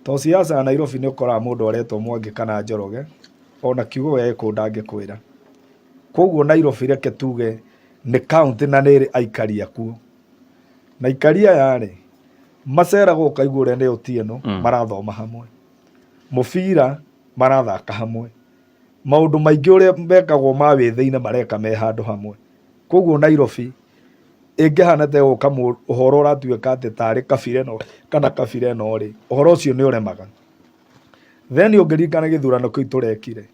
To siasa ya Nairobi nĩ ũkoraga mũndũ aretwo Mwangi kana Njoroge, ona kiugo gĩa Gĩkũyũ ndangĩkwĩra. Koguo Nairobi reke tuge nĩ county na nĩ ĩrĩ aikari akuo. Na aikari aya rĩ, maceragwo ũkaigua ũrĩa nĩ Otieno marathoma hamwe. Mũbira marathaka hamwe. Maũndũ maingĩ ũrĩa mekagwo ma wĩthĩ-inĩ mareka me handũ hamwe. Koguo Nairobi ĩngĩhana ta ĩgũka ũhoro ũratuĩka atĩ tarĩ kabira ĩno kana kabira ĩno rĩ, ũhoro ũcio nĩ ũremaga. Then ũngĩririkana gĩthurano kĩu tũrekire,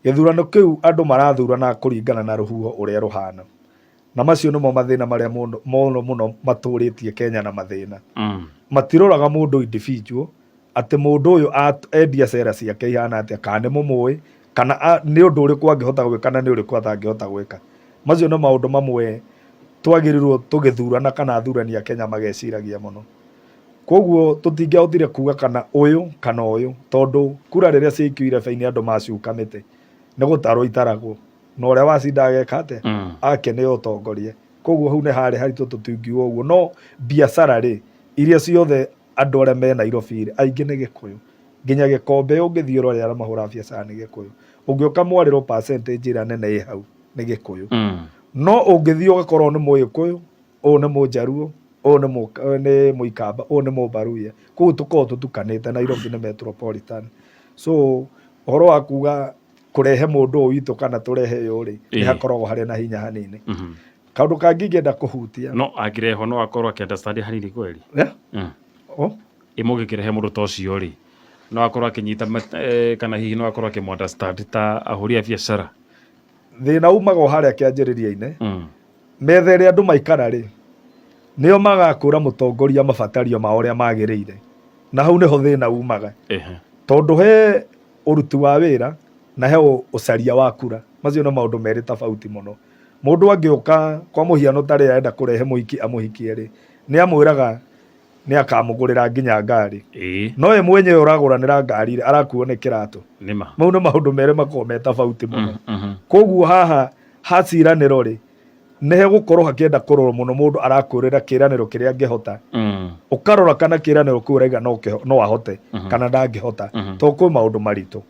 gĩthurano kĩu andũ marathurana kũringana na rũhuho ũrĩa rũhana. Na macio nĩmo mathĩna marĩa mũno mũno mũno matũrĩtie Kenya na mathĩna. Matiroraga mũndũ individual, atĩ mũndũ ũyũ endia cera ciake ihana atĩa, kana nĩ mũmũĩ, kana nĩ ũndũ ũrĩkũ angĩhota gwĩka na nĩ ũrĩkũ atangĩhota gwĩka. Macio nĩ maũndũ mamwe twagĩrĩirwo tũgĩthurana kana athurani a Kenya mageciragia mũno. Koguo tũtingĩahotire kuga kana ũyũ kana ũyũ, tondũ kura rĩrĩa ciaikio irebe-inĩ andũ macuka mĩtĩ, nĩ gũtarwo itaragwo. Na ũrĩa wacinda ageka atĩa? Ake nĩwe ũtongoria. Koguo hau nĩ harĩ haritũ tũtingiuga ũguo. No biacara rĩ, iria ciothe andũ arĩa me Nairobi rĩ, aingĩ nĩ Gĩkũyũ. Nginya Gĩkombe ũngĩthiĩ ũrore arĩa mahũraga biacara nĩ Gĩkũyũ. Ũngĩũka Mwarĩro percentage ĩrĩa nene ĩ hau nĩ Gĩkũyũ. No ũngĩthiĩ ũgakorwo nĩ Mũgĩkũyũ, ũyũ nĩ Mũjaruo, ũyũ nĩ Mũikamba, ũyũ nĩ Mũmbaruya. Koguo tũkoragwo tũtukanĩte Nairobi nĩ metropolitan. So ũhoro wa kuga kũrehe mũndũ ũyũ witũ kana tũrehe ũyũ rĩ, nĩ hakoragwo harĩ na hinya hanini. Kaũndũ kangĩ ingĩenda kũhutia. No angĩrehwo no akorwo akĩ understand hanini kweli? Yeah. Oh. Ĩ mũngĩkĩrehe mũndũ ta ũcio rĩ, no akorwo akĩnyita kana hihi no akorwo akĩmũ understand ta ahũri a biacara? Thĩna umaga o harĩa kĩanjĩrĩria-inĩ. Metha ĩrĩa andũ maikara rĩ, nĩo magakũra mũtongoria mabatario mao ũrĩa magĩrĩire. Na hau nĩho thĩna umaga. Tondũ he ũruti wa wĩra na he ũcaria wa kura. Macio nĩ maũndũ merĩ tofauti mũno. Mũndũ angĩũka kwa mũhiano ta rĩrĩa arenda kũrehe mũhiki amũhikie rĩ, nĩ amwĩraga nĩ akamũgũrĩra nginya ngari. No we mwenyewe ũragũranĩra ngari rĩ, arakuo nĩ kĩratũ. Nĩma. Mau nĩ maũndũ merĩ makoragwo me tofauti mũno. Koguo haha haciranĩro rĩ, nĩ hegũkorwo hakĩenda kũrorwo mũno mũndũ arakwĩrĩra kĩranĩro kĩrĩa angĩhota. Ũkarora kana kĩranĩro kĩu ũraiga no ahote kana ndangĩhota. Tondũ kwĩ maũndũ maritũ.